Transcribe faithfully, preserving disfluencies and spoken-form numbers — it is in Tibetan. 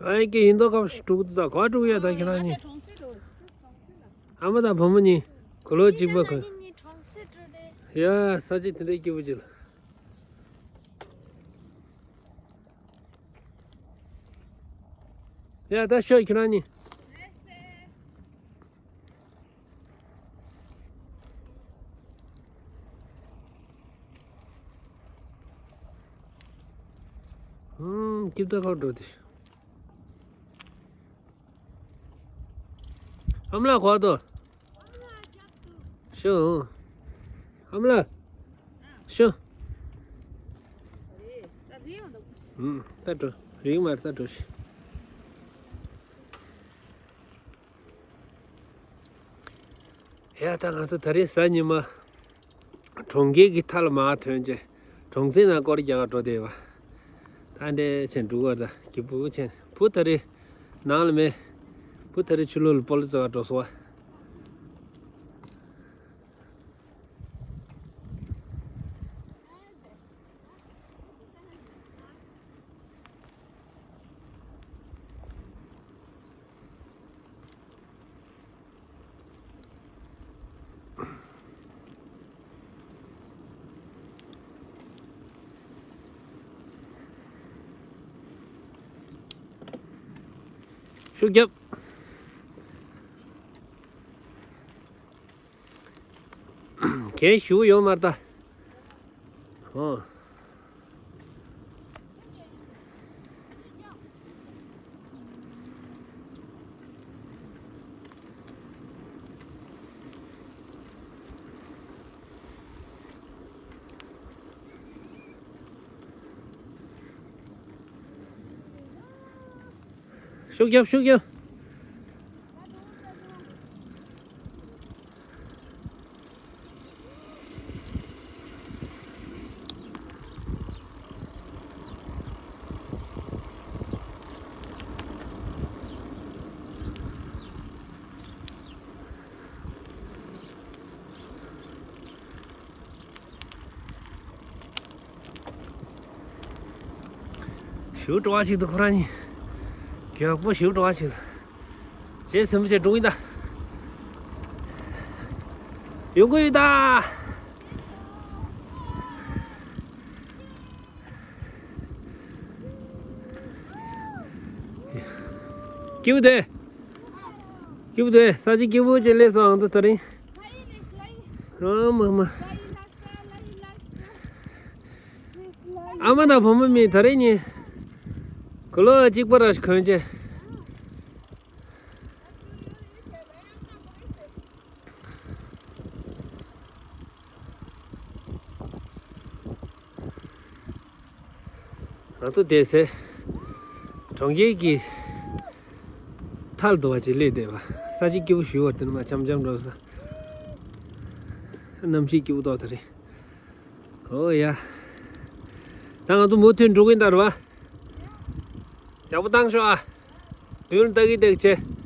ཨ་ཡེ་ཀེ་ཡིན་མདོག་ཁ་པོ་ཞིག་འགྲོ་གི་འདུག་ད་ག་པར་འགྲོ་གི་ཡོད་ད་ཁྱེད་རང་གཉིས། ཨ་མ་དང་བུ་མོ་གཉིས་གོ་ལོ་གཅིག་པ་གོན། ཡ་ས་ཆ་དེ་འདྲའི་སྐྱིད་པོ་ཅིག་ལ། ཡ་ད་ཤོག་ཁྱེད་རང་གཉིས། ཧུམ། སྐྱིད་པོ་ཁ་འགྲོ་དེ། ཨ་མ་ལགས་གོ་དོ། ཤོ། ཨ་མ་ལགས། ཤོ། ཧུམ། ད་འགྲོ། རིང་མ་རེད་ད་འགྲོ་ཤི། ཡ་ད་ང་ཚོ་ད་རེས་གཟའ་ཉི་མ། གྲོང་ཁྱེར་གྱི་མཐའ་ལ་མར་ཐོན་བྱས། གྲོང་གསེབ་ནང་སྐོར་རྒྱག་ག་འགྲོ་བསྡད་པ། ད་འདྲས་བྱས་འགྲོ་བར་ད་སྐྱིད་པོ་བྱས། བུ་ད་རེས་ནང་ལ་མེད། བུ་ད་རེས་ཕྱི་ལོགས་ལ་སྤོ་ལོ་རྩེ་བར་འགྲོ་སོང་བ། ཤུགས་རྒྱབ། གན་ཞུ་ཡོད་མ་རེད་ད། ཨོ། ཤུགས་རྒྱབ། ཤུགས་རྒྱབ། ཞུ་བྲོ་བ་ཞིག་འདུག་ཁོ་རང་གཉིས། མགྱོགས་པོ་ཞུ་བྲོ་བ་ཞིག་འདུག་བྱས་ཟིན་པ་བྱས་འགྲོ་གི་ཡིན་ད། ཡོང་གི་ཡོད་ད། སྐྱིད་པོ་དེ། སྐྱིད་པོ་དེ། ས་ཆ་སྐྱིད་པོ་ཅིག་སླེབས་སོང་ང་ཚོ་དེ་རིང་། ཨ་མ་མ་མ། ཨ་མ་དང་བུ་མོ་མི་དེ་རིང་གཉིས། གོ་ལོ་གཅིག་པ་ར་གོན་བྱས། ང་ཚོ་བསྡད་སའི་གྲོང་ཁྱེར་གྱི་མཐའ་ལ་འདུག་པ་ཅིག་སླེབས་བསྡད་པ། ས་ཆ་སྐྱིད་པོ་ཞེ་པོ་དེ་ནས་མར་འཆམ་འཆམ་འགྲོ་ས། གནམ་གཤིས་སྐྱིད་པོ་ཏོག་ཙམ་རེད། ཨོ་ཡ། ད་ང་ཚོ་མུ་མཐུད་འགྲོ་གི་ཡིན་ད་རེད་པ། ཡག་པོ་བཏང་ཤོག་ཨ། མདུན་ལ་ལྟ་གི་བསྡད་བྱས།